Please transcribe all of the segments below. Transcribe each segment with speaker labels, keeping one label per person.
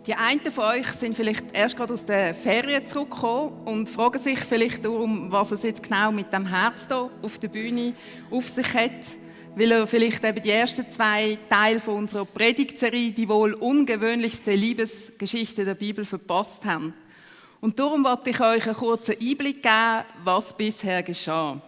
Speaker 1: Die einen von euch sind vielleicht erst gerade aus den Ferien zurückgekommen und fragen sich vielleicht darum, was es jetzt genau mit dem Herz hier auf der Bühne auf sich hat, weil ihr vielleicht eben die ersten 2 Teile von unserer Predigtserie, die wohl ungewöhnlichste Liebesgeschichte der Bibel, verpasst haben. Und darum wollte ich euch einen kurzen Einblick geben, was bisher geschah.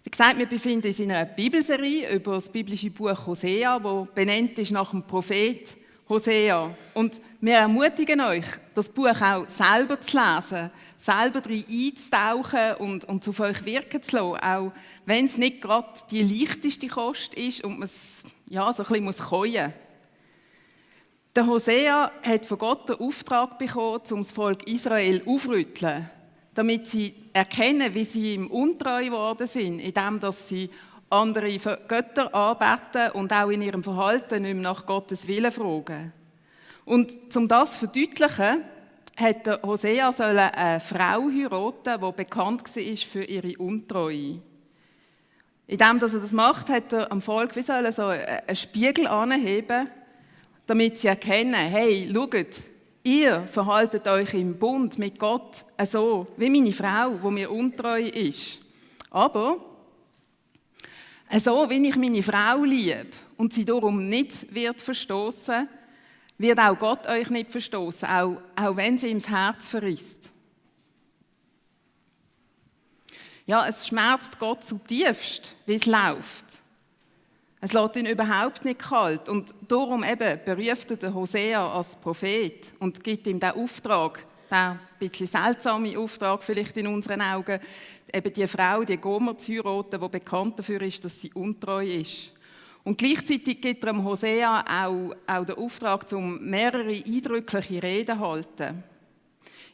Speaker 1: Wie gesagt, wir befinden uns in einer Bibelserie über das biblische Buch Hosea, das benannt ist nach dem Prophet Hosea. Und wir ermutigen euch, das Buch auch selber zu lesen, selber darin einzutauchen und auf euch wirken zu lassen, auch wenn es nicht gerade die leichteste Kost ist und man es so ein bisschen keuen muss. Der Hosea hat von Gott den Auftrag bekommen, um das Volk Israel aufzurütteln, damit sie erkennen, wie sie ihm untreu geworden sind, indem sie andere Götter anbeten und auch in ihrem Verhalten nicht mehr nach Gottes Willen fragen. Und um das zu verdeutlichen, hat der Hosea eine Frau heiraten, die bekannt war für ihre Untreue. Indem er das macht, hat er am Volk so einen Spiegel anheben, damit sie erkennen, hey, schaut, ihr verhaltet euch im Bund mit Gott so wie meine Frau, die mir untreu ist. Aber so wie ich meine Frau liebe und sie darum nicht wird verstoßen, wird auch Gott euch nicht verstoßen, auch wenn sie ihm das Herz verrisst. Ja, es schmerzt Gott zutiefst, wie es läuft. Es lässt ihn überhaupt nicht kalt und darum eben beruft er den Hosea als Prophet und gibt ihm den Auftrag, den bisschen seltsame Auftrag vielleicht in unseren Augen, eben die Frau, die Gomer zu heiraten, die bekannt dafür ist, dass sie untreu ist. Und gleichzeitig gibt er dem Hosea auch den Auftrag, um mehrere eindrückliche Reden zu halten.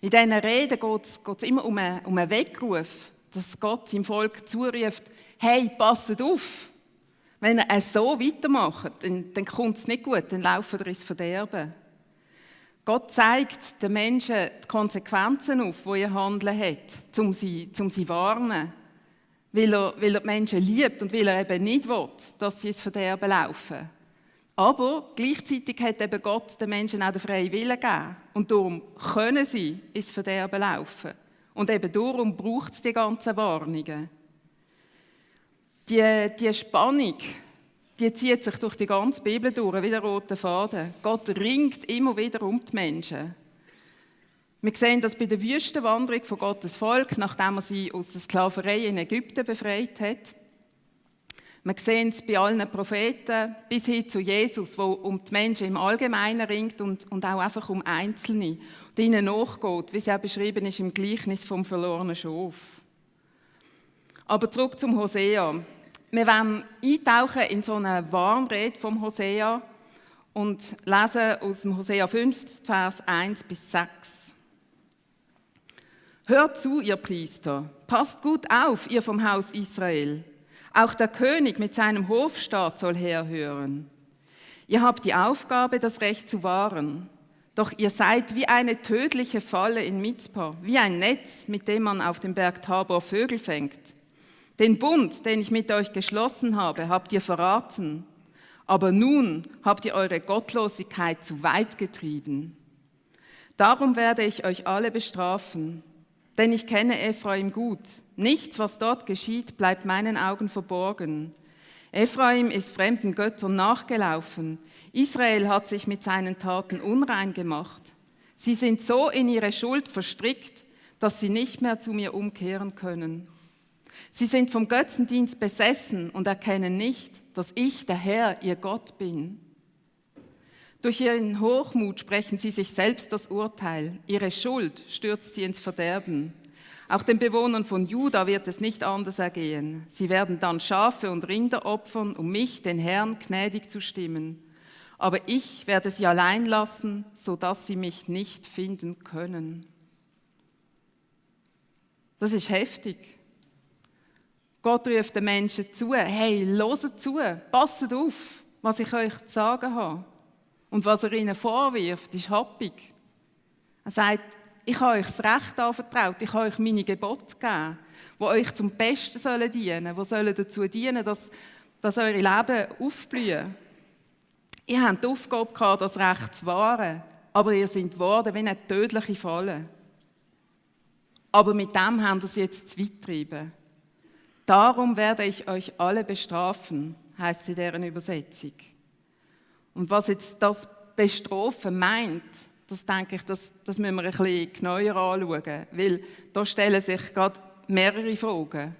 Speaker 1: In diesen Reden geht es immer um einen Weckruf, dass Gott seinem Volk zuruft, hey, passet auf! Wenn ihr so weitermacht, dann kommt es nicht gut, dann laufen wir ins Verderben. Gott zeigt den Menschen die Konsequenzen auf, die ihr Handeln hat, um sie zu warnen. Weil er die Menschen liebt und weil er eben nicht will, dass sie ins Verderben laufen. Aber gleichzeitig hat eben Gott den Menschen auch den freien Willen gegeben. Und darum können sie ins Verderben laufen. Und eben darum braucht es die ganzen Warnungen. Die Spannung, die zieht sich durch die ganze Bibel durch, wie der rote Faden. Gott ringt immer wieder um die Menschen. Wir sehen das bei der Wüstenwanderung von Gottes Volk, nachdem er sie aus der Sklaverei in Ägypten befreit hat. Wir sehen es bei allen Propheten bis hin zu Jesus, der um die Menschen im Allgemeinen ringt und auch einfach um Einzelne, und ihnen nachgeht, wie es auch beschrieben ist im Gleichnis vom verlorenen Schaf. Aber zurück zum Hosea. Wir wollen eintauchen in so eine Warnrede vom Hosea und lesen aus dem Hosea 5, Vers 1 bis 6. Hört zu, ihr Priester, passt gut auf, ihr vom Haus Israel. Auch der König mit seinem Hofstaat soll herhören. Ihr habt die Aufgabe, das Recht zu wahren. Doch ihr seid wie eine tödliche Falle in Mizpah, wie ein Netz, mit dem man auf dem Berg Tabor Vögel fängt. Den Bund, den ich mit euch geschlossen habe, habt ihr verraten. Aber nun habt ihr eure Gottlosigkeit zu weit getrieben. Darum werde ich euch alle bestrafen, denn ich kenne Ephraim gut. Nichts, was dort geschieht, bleibt meinen Augen verborgen. Ephraim ist fremden Göttern nachgelaufen. Israel hat sich mit seinen Taten unrein gemacht. Sie sind so in ihre Schuld verstrickt, dass sie nicht mehr zu mir umkehren können. Sie sind vom Götzendienst besessen und erkennen nicht, dass ich, der Herr, ihr Gott bin. Durch ihren Hochmut sprechen sie sich selbst das Urteil. Ihre Schuld stürzt sie ins Verderben. Auch den Bewohnern von Juda wird es nicht anders ergehen. Sie werden dann Schafe und Rinder opfern, um mich, den Herrn, gnädig zu stimmen. Aber ich werde sie allein lassen, sodass sie mich nicht finden können. Das ist heftig. Gott ruft den Menschen zu, hey, hört zu, passt auf, was ich euch zu sagen habe. Und was er ihnen vorwirft, ist happig. Er sagt, ich habe euch das Recht anvertraut, ich habe euch meine Gebote gegeben, die euch zum Besten dienen sollen, die dazu dienen, dass eure Leben aufblühen. Ihr habt die Aufgabe gehabt, das Recht zu wahren, aber ihr seid geworden wie eine tödliche Falle. Aber mit dem haben wir es jetzt zu weit getrieben. Darum werde ich euch alle bestrafen, heisst es in deren Übersetzung. Und was jetzt das Bestrafen meint, das denke ich, das müssen wir ein bisschen genauer anschauen, weil da stellen sich gerade mehrere Fragen.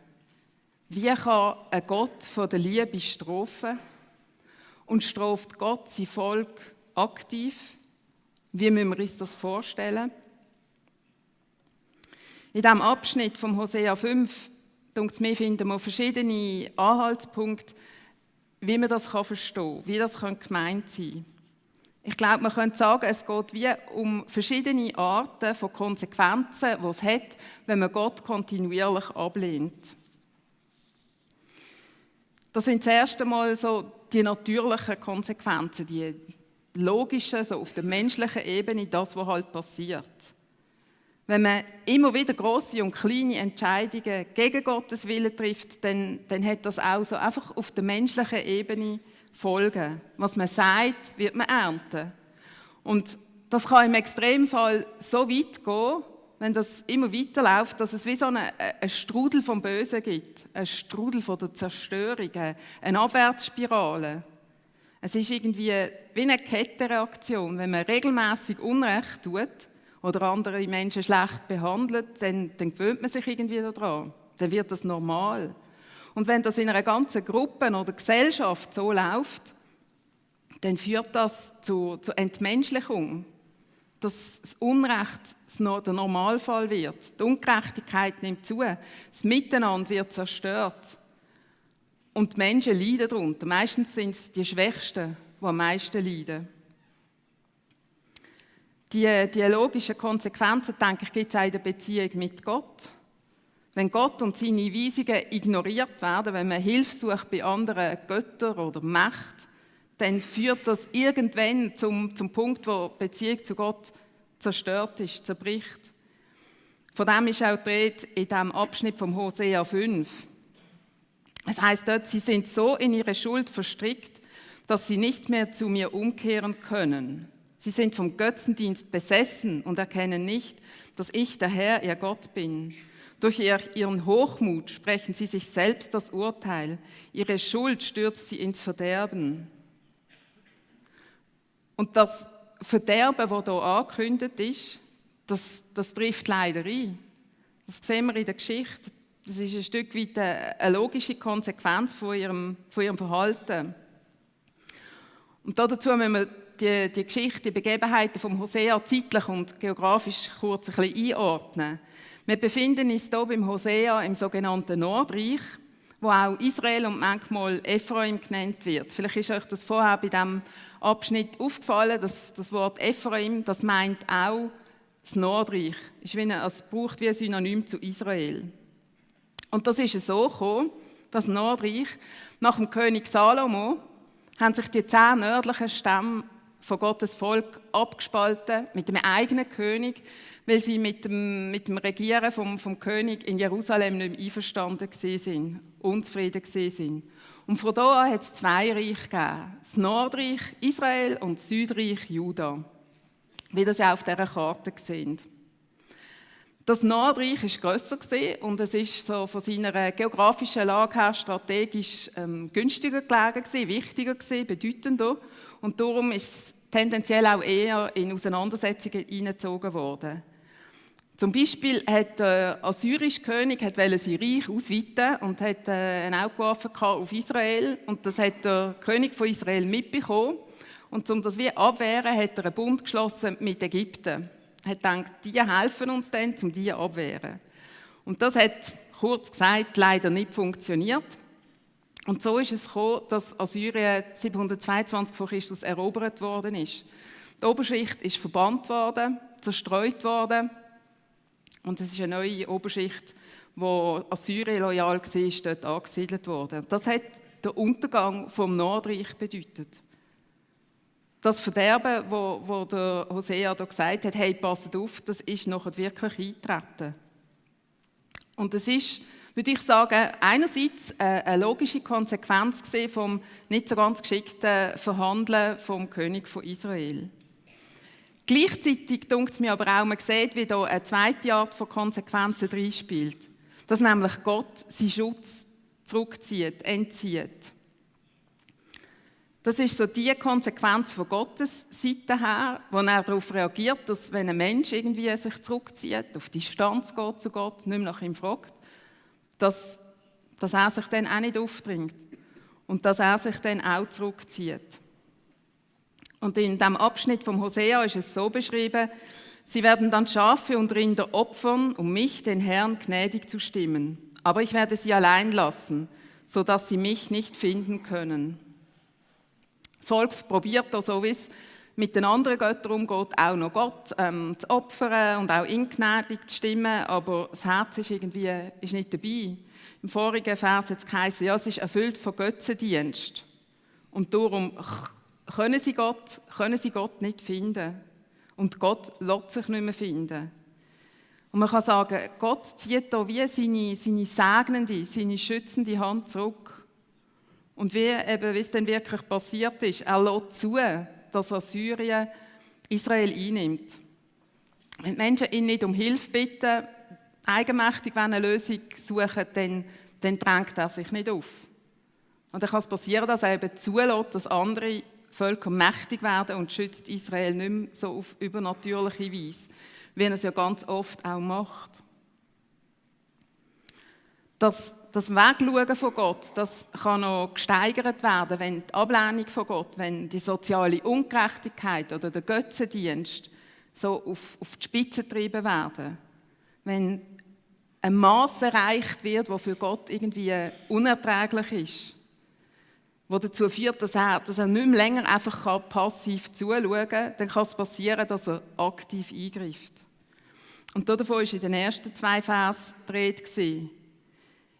Speaker 1: Wie kann ein Gott von der Liebe strafen? Und straft Gott sein Volk aktiv? Wie müssen wir uns das vorstellen? In diesem Abschnitt vom Hosea 5, finden wir verschiedene Anhaltspunkte, wie man das verstehen kann, wie das gemeint sein kann. Ich glaube, man könnte sagen, es geht wie um verschiedene Arten von Konsequenzen, die es hat, wenn man Gott kontinuierlich ablehnt. Das sind das erste Mal so die natürlichen Konsequenzen, die logischen, so auf der menschlichen Ebene, das, was halt passiert. Wenn man immer wieder grosse und kleine Entscheidungen gegen Gottes Willen trifft, dann hat das auch so einfach auf der menschlichen Ebene Folgen. Was man sagt, wird man ernten. Und das kann im Extremfall so weit gehen, wenn das immer weiterläuft, dass es wie so einen Strudel vom Bösen gibt, einen Strudel von der Zerstörung, eine Abwärtsspirale. Es ist irgendwie wie eine Kettenreaktion. Wenn man regelmäßig Unrecht tut oder andere Menschen schlecht behandelt, dann gewöhnt man sich irgendwie daran. Dann wird das normal. Und wenn das in einer ganzen Gruppe oder Gesellschaft so läuft, dann führt das zu Entmenschlichung. Dass das Unrecht der Normalfall wird. Die Ungerechtigkeit nimmt zu. Das Miteinander wird zerstört. Und die Menschen leiden darunter. Meistens sind es die Schwächsten, die am meisten leiden. Die logischen Konsequenzen, denke ich, gibt es auch in der Beziehung mit Gott. Wenn Gott und seine Weisungen ignoriert werden, wenn man Hilfe sucht bei anderen Göttern oder Mächten, dann führt das irgendwann zum Punkt, wo die Beziehung zu Gott zerstört ist, zerbricht. Von dem ist auch die Rede in diesem Abschnitt vom Hosea 5. Es heisst dort, sie sind so in ihre Schuld verstrickt, dass sie nicht mehr zu mir umkehren können. Sie sind vom Götzendienst besessen und erkennen nicht, dass ich der Herr, ihr Gott bin. Durch ihren Hochmut sprechen sie sich selbst das Urteil. Ihre Schuld stürzt sie ins Verderben. Und das Verderben, das hier angekündigt ist, das trifft leider ein. Das sehen wir in der Geschichte. Das ist ein Stück weit eine logische Konsequenz von ihrem Verhalten. Und dazu müssen wir die Geschichte, die Begebenheiten vom Hosea zeitlich und geografisch kurz ein bisschen einordnen. Wir befinden uns hier beim Hosea im sogenannten Nordreich, wo auch Israel und manchmal Ephraim genannt wird. Vielleicht ist euch das vorher bei diesem Abschnitt aufgefallen, dass das Wort Ephraim, das meint auch das Nordreich. Es braucht wie ein Synonym zu Israel. Und das ist so gekommen, das Nordreich, nach dem König Salomo, haben sich die 10 nördlichen Stämme von Gottes Volk abgespalten mit dem eigenen König, weil sie mit dem Regieren vom König in Jerusalem nicht mehr einverstanden waren, unzufrieden waren. Und von da an hat es 2 Reiche gegeben, das Nordreich Israel und das Südreich Juda, wie das ja auf dieser Karte sehen. Das Nordreich war grösser und es ist so von seiner geografischen Lage her strategisch günstiger gelegen, wichtiger, bedeutender. Und darum ist es tendenziell auch eher in Auseinandersetzungen hineingezogen worden. Zum Beispiel hat der assyrische König sein Reich ausweiten und hat ein Auge geworfen auf Israel. Und das hat der König von Israel mitbekommen. Und um das wie abwehren, hat er einen Bund geschlossen mit Ägypten. Er hat gedacht, die helfen uns dann, um die abwehren. Und das hat, kurz gesagt, leider nicht funktioniert. Und so ist es gekommen, dass Assyrien 722 v. Chr. Erobert worden ist. Die Oberschicht ist verbannt worden, zerstreut worden. Und es ist eine neue Oberschicht, die Assyrien loyal war, dort angesiedelt worden. Das hat den Untergang vom Nordreich bedeutet. Das Verderben, wo der Hosea da gesagt hat, hey, passt auf, das ist nachher wirklich eingetreten. Und es ist, würde ich sagen, einerseits eine logische Konsequenz vom nicht so ganz geschickten Verhandeln vom König von Israel. Gleichzeitig dunkt es mir aber auch, man sieht, wie da eine zweite Art von Konsequenzen reinspielt. Dass nämlich Gott seinen Schutz zurückzieht, entzieht. Das ist so die Konsequenz von Gottes Seite her, wo er darauf reagiert, dass wenn ein Mensch irgendwie sich zurückzieht, auf Distanz geht zu Gott, nicht mehr nach ihm fragt, dass er sich dann auch nicht aufdringt und dass er sich dann auch zurückzieht. Und in diesem Abschnitt vom Hosea ist es so beschrieben: Sie werden dann Schafe und Rinder opfern, um mich, den Herrn, gnädig zu stimmen. Aber ich werde sie allein lassen, sodass sie mich nicht finden können. Das Volk probiert da, so wie es mit den anderen Göttern umgeht, auch noch Gott zu opfern und auch ihn gnädig zu stimmen, aber das Herz ist nicht dabei. Im vorigen Vers hat es geheißen, ja, es ist erfüllt von Götzendienst. Und darum können sie Gott nicht finden. Und Gott lässt sich nicht mehr finden. Und man kann sagen, Gott zieht da wie seine segnende, seine schützende Hand zurück. Und wie es dann wirklich passiert ist, er lässt zu, dass Assyrien Israel einnimmt. Wenn die Menschen ihn nicht um Hilfe bitten, eigenmächtig eine Lösung suchen, dann drängt er sich nicht auf. Und dann kann es passieren, dass er eben zulässt, dass andere Völker mächtig werden und schützt Israel nicht mehr so auf übernatürliche Weise, wie er es ja ganz oft auch macht. Das Wegschauen von Gott, das kann noch gesteigert werden, wenn die Ablehnung von Gott, wenn die soziale Ungerechtigkeit oder der Götzendienst so auf die Spitze getrieben werden. Wenn ein Maß erreicht wird, das für Gott irgendwie unerträglich ist, das dazu führt, dass er nicht mehr länger einfach passiv zuschauen kann, dann kann es passieren, dass er aktiv eingreift. Und davon war in den ersten 2 Versen die Rede.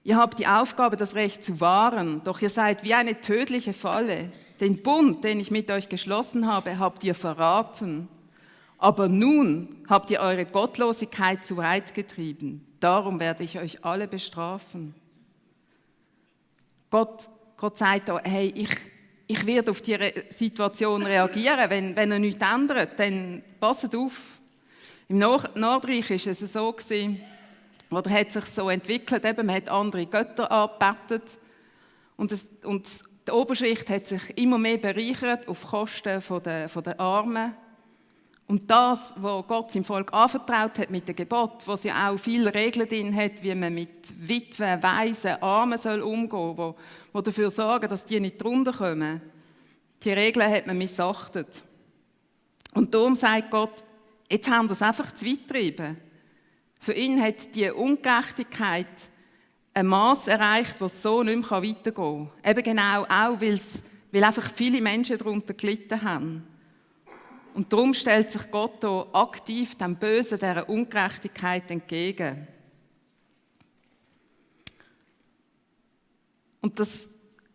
Speaker 1: Ihr habt die Aufgabe, das Recht zu wahren, doch ihr seid wie eine tödliche Falle. Den Bund, den ich mit euch geschlossen habe, habt ihr verraten. Aber nun habt ihr eure Gottlosigkeit zu weit getrieben. Darum werde ich euch alle bestrafen. Gott sagt da, hey, ich werde auf diese Situation reagieren. Wenn er nichts ändert, dann passt auf. Im Nordreich war es so gewesen, oder hat sich so entwickelt, eben, man hat andere Götter angebetet und die Oberschicht hat sich immer mehr bereichert auf Kosten der Armen. Und das, was Gott seinem Volk anvertraut hat mit dem Gebot, was ja auch viele Regeln drin hat, wie man mit Witwen, Waisen, Armen umgehen soll, die dafür sorgen, dass die nicht drunter kommen. Die Regeln hat man missachtet. Und darum sagt Gott, jetzt haben wir es einfach zu weit getrieben. Für ihn hat die Ungerechtigkeit ein Maß erreicht, das so nicht mehr weitergehen kann. Eben genau auch, weil einfach viele Menschen darunter gelitten haben. Und darum stellt sich Gott hier aktiv dem Bösen, dieser Ungerechtigkeit entgegen. Und das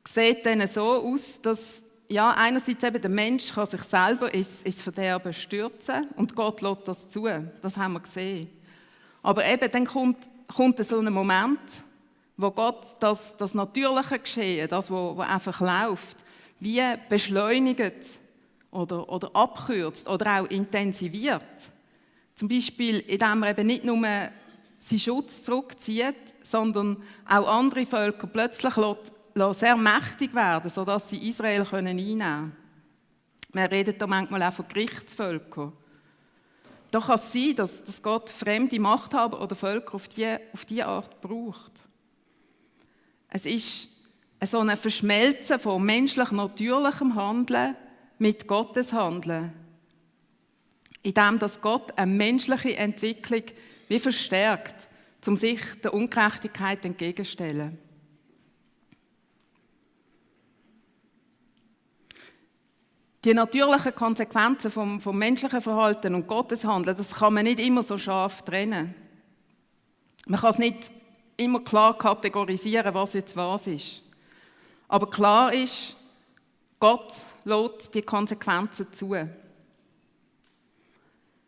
Speaker 1: sieht dann so aus, dass ja, einerseits eben der Mensch kann sich selber ins Verderben stürzen und Gott lässt das zu. Das haben wir gesehen. Aber eben dann kommt so ein Moment, wo Gott das natürliche Geschehen, das, was einfach läuft, wie beschleunigt oder abkürzt oder auch intensiviert. Zum Beispiel, indem er eben nicht nur seinen Schutz zurückzieht, sondern auch andere Völker plötzlich sehr mächtig werden, sodass sie Israel einnehmen können. Man redet da manchmal auch von Gerichtsvölkern. Da kann es sein, dass Gott fremde Machthaber oder Völker auf diese Art braucht. Es ist so ein Verschmelzen von menschlich-natürlichem Handeln mit Gottes Handeln. Indem dass Gott eine menschliche Entwicklung wie verstärkt, um sich der Ungerechtigkeit entgegenzustellen. Die natürlichen Konsequenzen vom menschlichen Verhalten und Gottes Handeln, das kann man nicht immer so scharf trennen. Man kann es nicht immer klar kategorisieren, was jetzt was ist. Aber klar ist, Gott lässt die Konsequenzen zu.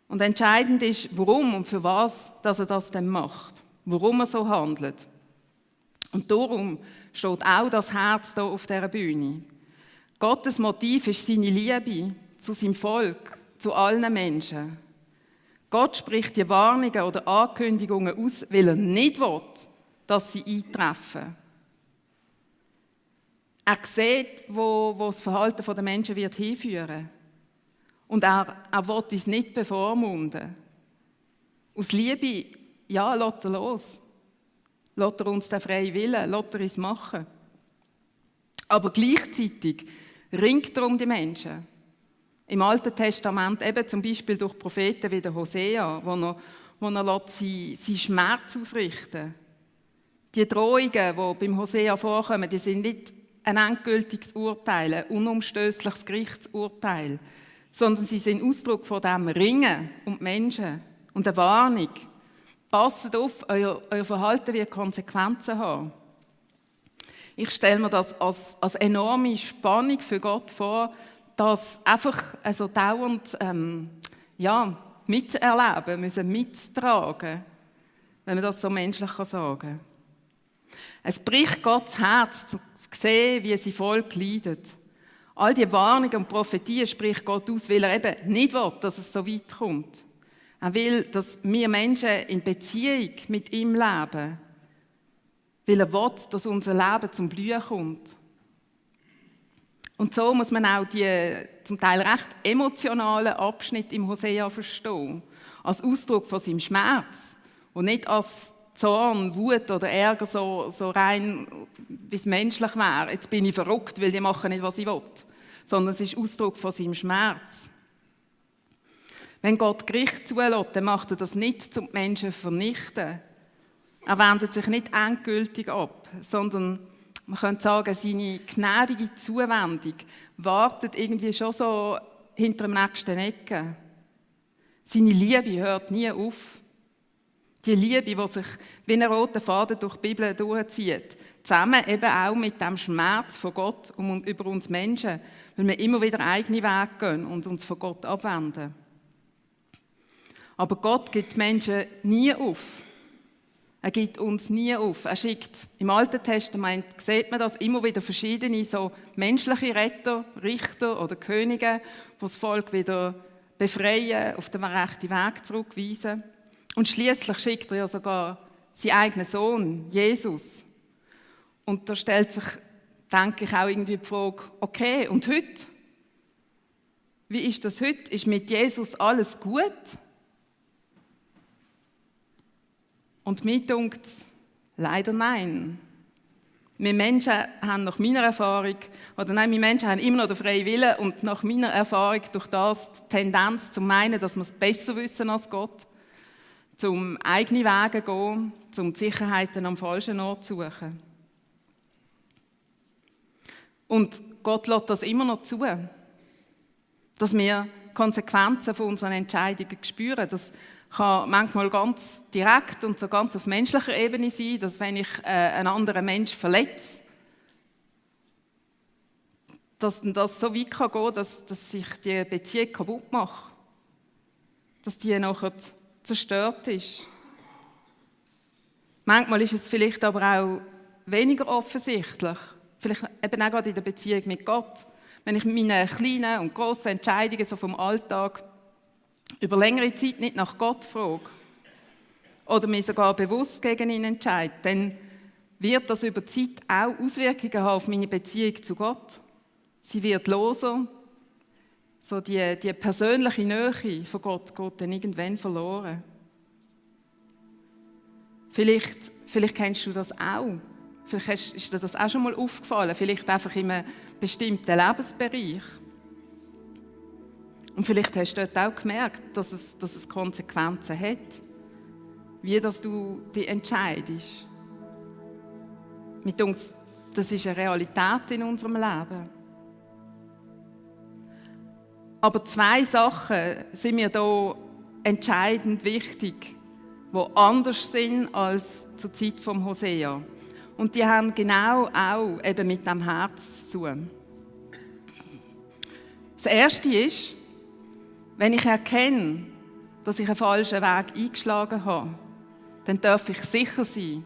Speaker 1: Und entscheidend ist, warum und für was dass er das denn macht. Warum er so handelt. Und darum steht auch das Herz hier auf dieser Bühne. Gottes Motiv ist seine Liebe zu seinem Volk, zu allen Menschen. Gott spricht die Warnungen oder Ankündigungen aus, weil er nicht will, dass sie eintreffen. Er sieht, wo das Verhalten der Menschen wird hinführen. Und er will uns nicht bevormunden. Aus Liebe, ja, lässt er los. Lässt er uns den freien Willen, lässt er uns machen. Aber gleichzeitig ringt er um die Menschen. Im Alten Testament eben zum Beispiel durch Propheten wie der Hosea, wo er seinen Schmerz ausrichten. Die Drohungen, die beim Hosea vorkommen, die sind nicht ein endgültiges Urteil, ein unumstößliches Gerichtsurteil, sondern sie sind Ausdruck von dem Ringen um die Menschen und eine Warnung. Passt auf, euer Verhalten wird Konsequenzen haben. Ich stelle mir das als enorme Spannung für Gott vor, das einfach also dauernd miterleben müssen, mittragen, wenn man das so menschlich sagen kann. Es bricht Gottes Herz, zu sehen, wie sein Volk leidet. All die Warnungen und Prophetien spricht Gott aus, weil er eben nicht will, dass es so weit kommt. Er will, dass wir Menschen in Beziehung mit ihm leben, weil er will, dass unser Leben zum Blühen kommt. Und so muss man auch die zum Teil recht emotionalen Abschnitte im Hosea verstehen, als Ausdruck von seinem Schmerz und nicht als Zorn, Wut oder Ärger so rein, wie es menschlich wäre. Jetzt bin ich verrückt, weil die machen nicht, was ich will. Sondern es ist Ausdruck von seinem Schmerz. Wenn Gott Gericht zulässt, dann macht er das nicht, um die Menschen zu vernichten. Er wendet sich nicht endgültig ab, sondern man könnte sagen, seine gnädige Zuwendung wartet irgendwie schon so hinter dem nächsten Ecke. Seine Liebe hört nie auf. Die Liebe, die sich wie ein roter Faden durch die Bibel durchzieht. Zusammen eben auch mit dem Schmerz von Gott über uns Menschen, weil wir immer wieder eigene Wege gehen und uns von Gott abwenden. Aber Gott gibt die Menschen nie auf. Er gibt uns nie auf. Er schickt im Alten Testament, sieht man das, immer wieder verschiedene so menschliche Retter, Richter oder Könige, die das Volk wieder befreien, auf den rechten Weg zurückweisen. Und schließlich schickt er ja sogar seinen eigenen Sohn, Jesus. Und da stellt sich, denke ich, auch irgendwie die Frage, okay, und heute? Wie ist das heute? Ist mit Jesus alles gut? Und mir dunkt es, leider nein. Wir Menschen haben nach meiner Erfahrung, wir Menschen haben immer noch den freien Willen und nach meiner Erfahrung durch das die Tendenz zu meinen, dass wir es besser wissen als Gott, zum eigene Wege gehen, zum die Sicherheiten am falschen Ort zu suchen. Und Gott lässt das immer noch zu, dass wir Konsequenzen von unseren Entscheidungen spüren. Das kann manchmal ganz direkt und so ganz auf menschlicher Ebene sein, dass wenn ich einen anderen Menschen verletze, dass das so weit kann gehen, dass sich die Beziehung kaputt macht, dass die nachher zerstört ist. Manchmal ist es vielleicht aber auch weniger offensichtlich, vielleicht eben auch gerade in der Beziehung mit Gott, wenn ich meine kleinen und grossen Entscheidungen so vom Alltag über längere Zeit nicht nach Gott frage oder mich sogar bewusst gegen ihn entscheide, dann wird das über die Zeit auch Auswirkungen haben auf meine Beziehung zu Gott. Sie wird loser, so die persönliche Nähe von Gott geht dann irgendwann verloren. Vielleicht kennst du das auch. Vielleicht ist dir das auch schon mal aufgefallen, vielleicht einfach in einem bestimmten Lebensbereich. Und vielleicht hast du dort auch gemerkt, dass es Konsequenzen hat, wie dass du dich entscheidest. Mir denkt, das ist eine Realität in unserem Leben. Aber 2 Sachen sind mir hier entscheidend wichtig, die anders sind als zur Zeit vom Hosea. Und die haben genau auch eben mit dem Herz zu tun. Das Erste ist, wenn ich erkenne, dass ich einen falschen Weg eingeschlagen habe, dann darf ich sicher sein,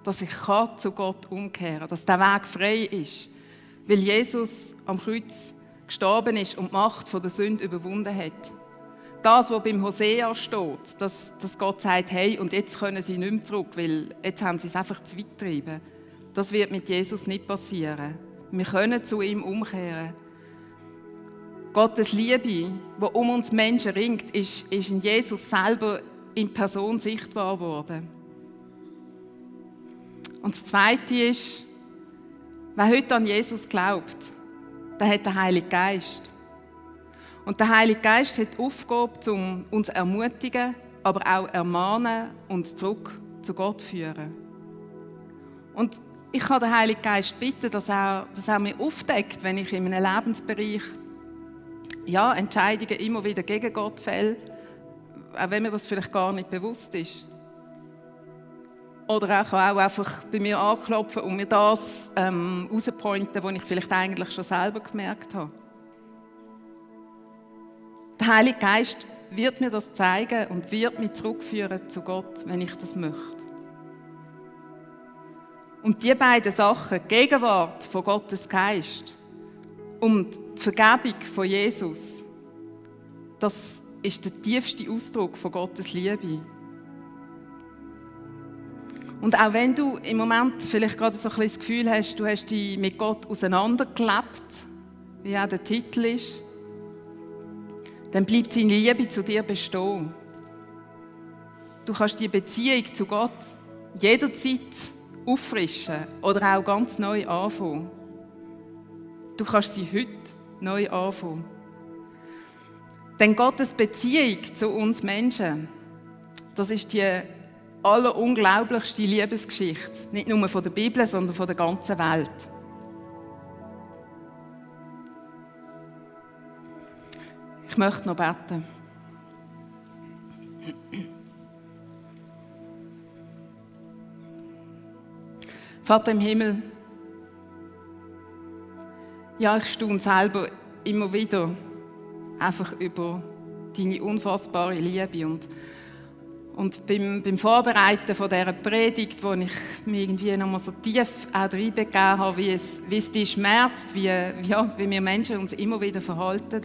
Speaker 1: dass ich zu Gott umkehren kann, dass der Weg frei ist, weil Jesus am Kreuz gestorben ist und die Macht der Sünde überwunden hat. das, was beim Hosea steht, dass Gott sagt, hey, und jetzt können sie nicht mehr zurück, weil jetzt haben sie es einfach zu weit getrieben. Das wird mit Jesus nicht passieren. Wir können zu ihm umkehren. Gottes Liebe, die um uns Menschen ringt, ist in Jesus selber in Person sichtbar geworden. Und das Zweite ist, wer heute an Jesus glaubt, der hat den Heiligen Geist. Und der Heilige Geist hat die Aufgabe, um uns zu ermutigen, aber auch ermahnen und zurück zu Gott führen. Und ich kann den Heiligen Geist bitten, dass er mir aufdeckt, wenn ich in einem Lebensbereich Entscheidungen immer wieder gegen Gott fälle, auch wenn mir das vielleicht gar nicht bewusst ist. Oder er kann auch einfach bei mir anklopfen und mir das rauspointen, was ich vielleicht eigentlich schon selber gemerkt habe. Der Heilige Geist wird mir das zeigen und wird mich zurückführen zu Gott, wenn ich das möchte. Und die beiden Sachen, die Gegenwart von Gottes Geist und die Vergebung von Jesus, das ist der tiefste Ausdruck von Gottes Liebe. Und auch wenn du im Moment vielleicht gerade so ein bisschen das Gefühl hast, du hast dich mit Gott auseinandergelebt, wie auch der Titel ist, dann bleibt seine Liebe zu dir bestehen. Du kannst die Beziehung zu Gott jederzeit auffrischen oder auch ganz neu anfangen. Du kannst sie heute neu anfangen. Denn Gottes Beziehung zu uns Menschen, das ist die allerunglaublichste Liebesgeschichte. Nicht nur von der Bibel, sondern von der ganzen Welt. Ich möchte noch beten. Vater im Himmel, ja, ich staune selber immer wieder einfach über deine unfassbare Liebe. Und beim Vorbereiten von dieser Predigt, wo ich mir irgendwie noch mal so tief auch reinbegeben habe, wie es dich schmerzt, wie wir Menschen uns immer wieder verhalten.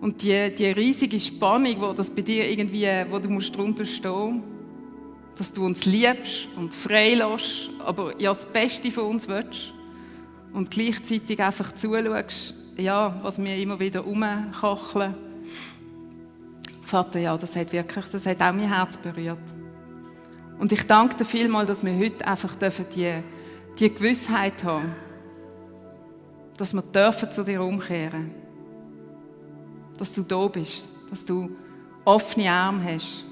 Speaker 1: Und die riesige Spannung, wo du musst drunter stehen, dass du uns liebst und freilässt, aber ja das Beste von uns willst. Und gleichzeitig einfach zuschaust, ja, was wir immer wieder rumkacheln. Vater, ja, das hat auch mein Herz berührt. Und ich danke dir vielmals, dass wir heute einfach die Gewissheit haben, dass wir zu dir umkehren dürfen. Dass du da bist, dass du offene Arme hast.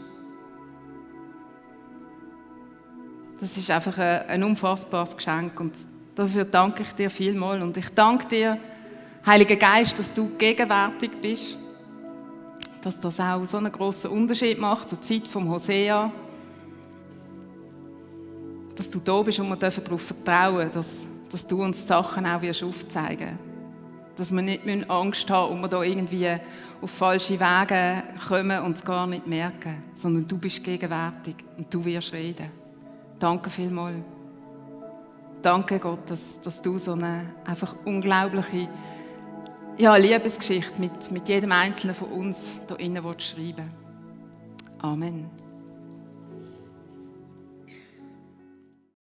Speaker 1: Das ist einfach ein unfassbares Geschenk und dafür danke ich dir vielmals. Und ich danke dir, Heiliger Geist, dass du gegenwärtig bist, dass das auch so einen grossen Unterschied macht zur Zeit vom Hosea, dass du da bist und wir dürfen darauf vertrauen, dass du uns die Sachen auch aufzeigen wirst. Dass wir nicht Angst haben und wir da irgendwie auf falsche Wege kommen und es gar nicht merken, sondern du bist gegenwärtig und du wirst reden. Danke vielmals. Danke Gott, dass du so eine einfach unglaubliche Liebesgeschichte mit jedem Einzelnen von uns da innen schreiben willst. Amen.